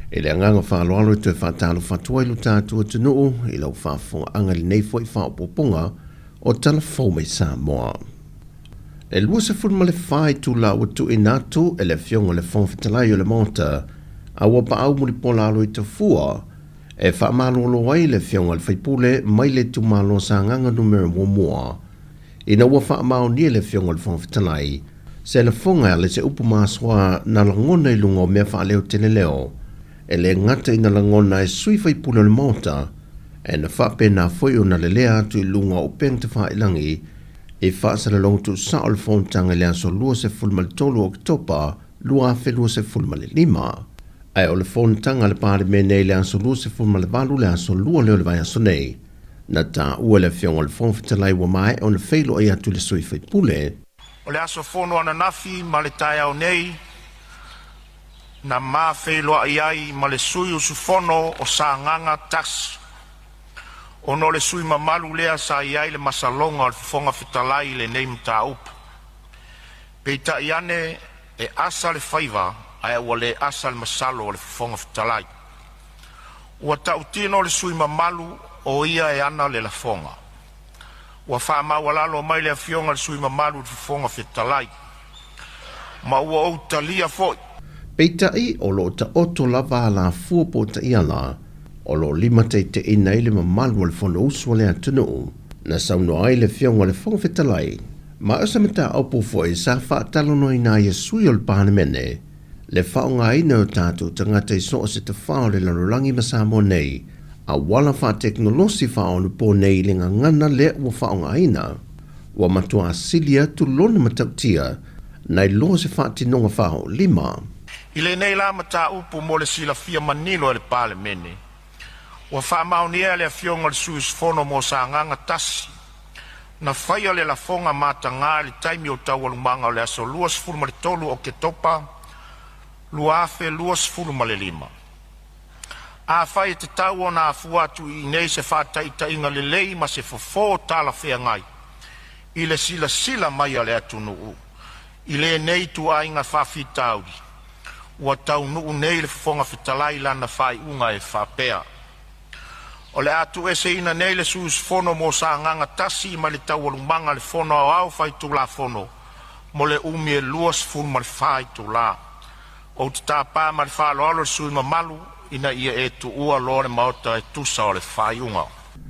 I le agaga faaaloalo e toe faatalofa atu ai lo tatou atunuu i lau faafofogaaga i lenei foi faaopoopoga o Tala Fou mai Samoa. E 24 itula ua tuuina atu e le Afioga i le Fofoga Fetalai o le Maota a ua paau Mulipola Aloitafua e faamalolo ai le Afioga i le Faipule mai le itumalo o Sagaga Numera 1 ina ua faamaonia e le Afioga i le Fofoga Fetalai se lafoga e ala i se upu masoa na lagona i luga o mea faaleoteleleo e le gata ina lagona e sui faipule o le Maota, ae na faapena foi ona lelea atu i luga o upega tafailagi i faasalalauga tuusao o le Fonotaga i le aso 23 o Oketopa 2025. Ae o le Fonotaga a le Palemene i le aso 28 le aso Lua lea o le vaiaso nei, na taua e le Afioga i le Fofoga Fetalai ua maea ona feiloai atu i le sui faipule. O le aso fono ananafi ma le taeao nei na ma feiloai ai ma le sui usufono o Sagaga 1, ona o le sui mamalu lea sa i ai le masaloga o le Fofoga Fetalai i lenei mataupu. Peitai ane e asa le faiva ae ua le asa le masalo o le Fofoga Fetalai. Ua tautino le sui mamalu o ia e ana le lafoga. Ua faamaualalo mai le afioga i le sui mamalu i le Fofoga Fetalai, ma ua ou talia foi. Peitai, o lo o taoto lava alafua po o taiala o lo o limataitaiina ai le mamalu o le Fonousu a le atunuu, na saunoa ai le Afioga i le Fofoga Fetalai, ma o se mataupu foi sa faatalanoaina ai e sui o le Palemene le faaaogaina e o tatou tagata i so o se tafao o le lalolagi ma Samoa nei, auala faatekonolosi faaonaponei i le gagana lea ua faaaogaina, ua matua sili atu lona matautia nai lo se faatinoga faaoolima. I lenei la mataupu mo le silafia manino e le Palemene, ua faamaonia e le Afioga i le sui usufono mo Sagaga 1 na faia le lafoga mataga i le taimi o taualumaga o le aso 23 Oketopa 2025. Afai e tatau ona afua atu i inei se faataitaiga lelei ma se fofo talafeagai i le silasila mai a le atunuu i lenei ituaiga faafitauli, ua taunuu nei le Fofoga Fetalai i lana faaiuga e faapea: O le a tuueseina nei le sui usufono mo Sagaga 1 mai le taualumaga a le Fono Aoao Faitulafono mo le umi e 24 itula. Ou te tapa ma le faaaloalo le sui usufono mamalu ina ia e tuua loa le Maota e tusa o le faaiuga.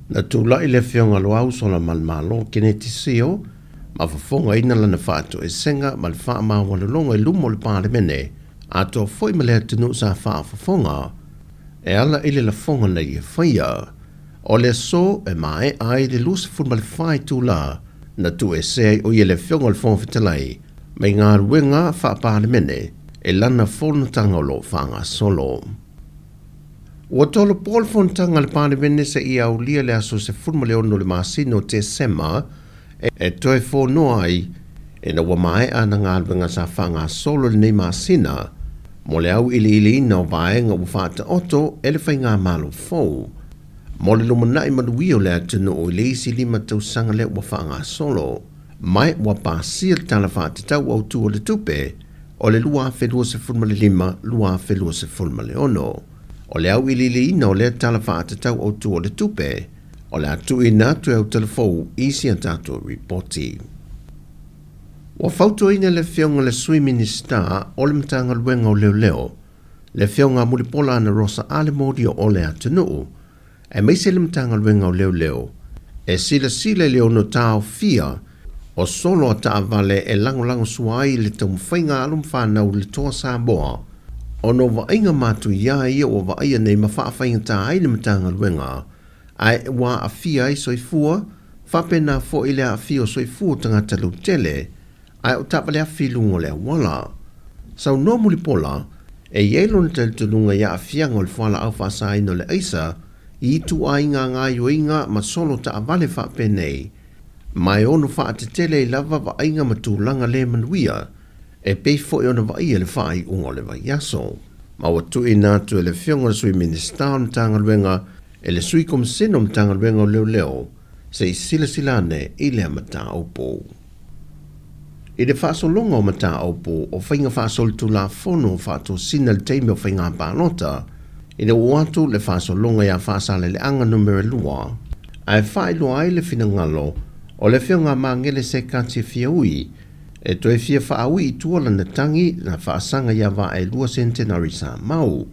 Na tulai le Afioga Loau Solamalemalo Keneti Sio ma fofogaina lana faatoesega ma le faamaualaloga i luma o le Palemene atoa foi ma le atunuu sa faafofoga e ala i le lafoga na ia faia. O le aso e maea ai le 24 itula na tuuesea ai o ia le Afioga i le Fofoga Fetalai mai galuega faa-Palemene e lana fonotaga o lo o faagasolo. Ua tolopo le fonotaga a le Palemene seia aulia le aso 16 o le masina o Tesema e toe fonoa ai ina ua maea ana galuega sa faagasolo i lenei masina mo le auiliiliina o vaega ua faataoto e le Faigamalo fou mo le lumanai manuia o le atunuu i le isi 5 tausaga lea ua faagasolo mai ua pasia le Tala Faatatau Autu o le Tupe o le 2025/2026. O le auiliiliina o lea Tala Faatatau Autu o le Tupe, o le a tuuina atu e Autalafou i si a tatou Lipoti. Ua fautuaina le Afioga i le Sui Minisita o le Matagaluega o Leoleo, le Afioga Mulipola Anarosa Ale Modio o le atunuu, aemaise le Matagaluega o Leoleo, e silasila i le ono taofia o solo a taavale e lagolagosua ai le taumafaiga a alo ma fanau i le Toa Samoa, ona o vaaiga matuia ia ua vaaia nei ma faafaigata ai le Matagaluega, ae ua aafia ai soifua, faapena foi le aafia o soifua o tagata lautele, ae o taavale afi i luga o le auala. Saunoa Mulipola, e i ai lona talitonuga i aafiaga o le fualaau faasaina o le aisa i ituaiga gaoioiga ma solo taavale faapenei, ma e ono faatetele ai lava vaaiga ma tulaga le manuia e pei foi ona vaaia le faaiuga o le vaiaso. Ma ua tuuina atu e le Afioga i le Sui Minisita o le Matagaluega e le Sui Komisena o Matagaluega o Leoleo se i silasila ane i lea mataupu. I le faasologa o mataupu o faiga faasolitulafono faatosina i le taimi o faiga palota, Ina ua oo atu le faasologa ia Faasaleleaga Numera 2, ae faailoa ai le finagalo o le Afioga a Magele Sekati Fiaui e toe fia faaui i tua lana tagi na faasaga ia Vaaelua Centenary Samau.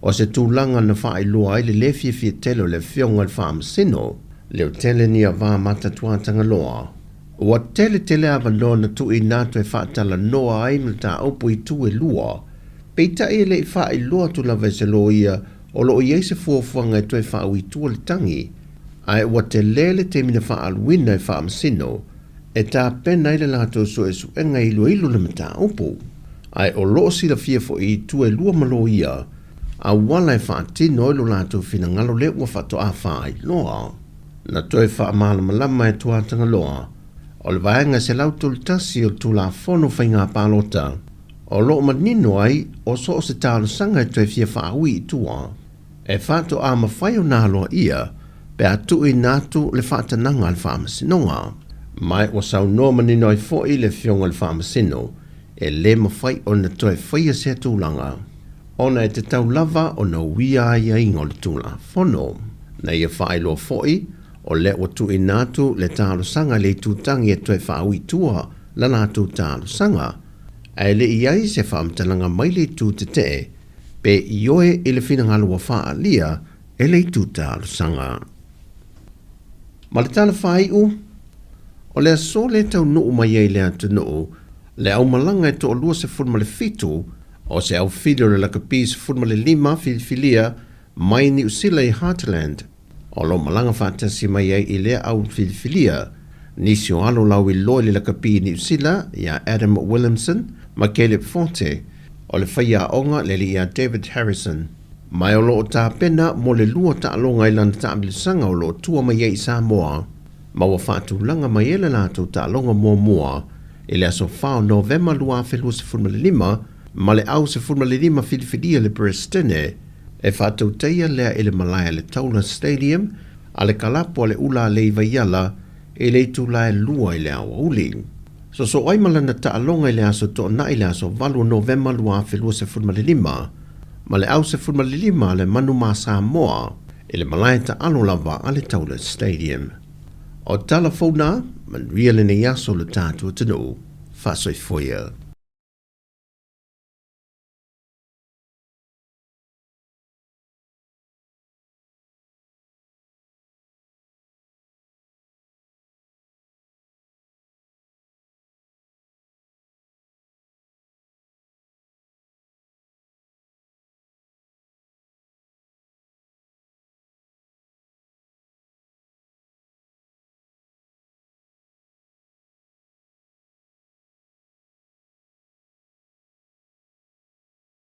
O se tulaga na faailoa ai le lē fiafia tele o le Afioga i le Faamasino Leotele Niava Matatua Tagaloa. Ua tele tele avanoa na tuuina atu e faatalanoa ai mataupu i itu e lua. Peitai e le i faailoa atu lava e se loia o lo o i ai se fuafuaga e toe faaui i tua le tagi, ae ua tele le taimi na faaaluina e Faamasino e tapena ai le latou suesuega e iloilo le mataupu. Ae o lo o silafia foi i itu e lua ma loia auala e faatino ai lo latou finagalo lea ua faatoa faailoa. Na toe faamalamalama e Tuatagaloa, o le Vaega 131 o le Tulafono Faiga Palota, o lo o manino ai o so o se talosaga e toe fia faaui i tua, e faatoa mafai ona aloaia pe a tuuina atu le faatanaga a le Faamasinoga. Ma ua saunoa manino ai foi le Afioga i le Faamasino, e le mafai ona toe faia sea tulaga, ona e tatau lava ona uia aiaiga o le Tulafono. Na ia faailoa foi, o lea ua tuuina atu le talosaga i le itutagi e toe faaui i tua la latou talosaga, ae le i ai se faamatalaga mai le itu tetee pe ioe i le finagalo ua faaalia e le itu talosaga. Ma le tala faaiu, o le aso lea e taunuu mai ai i le atunuu le aumalaga e toalua 17 o se aufili o le lakapi 15 filifilia mai Niu Sila i Heartland, o lo o malaga faatasi mai ai i lea au filifilia nisi o alo lauiloa i le lakapi i Niu Sila ia Adam Williamson ma Caleb Forte, o le faiaoga le alii ia David Harrison. Ma o lo o tapena mo le lua taaloga i lana taamilosaga o lo o tua mai ai i Samoa, ma ua faatulaga mai ai le latou taaloga muamua i le aso 4 o Novema 2025 ma le au 15 filifilia le Peresetene e faatautaia lea i le malae a le Taula Stadium a le kalapu a le Ulalei Vaiala i le itula e 2 i le aoauli. Sosoo ai ma lana taaloga i le aso Toonai i le aso 8 o Novema 2025 ma le au 15 a le Manu ma Samoa i le malae taalo lava a le Taula Stadium. O tala fou na, manuia lenei aso lo tatou atunuu. Faasoifoia.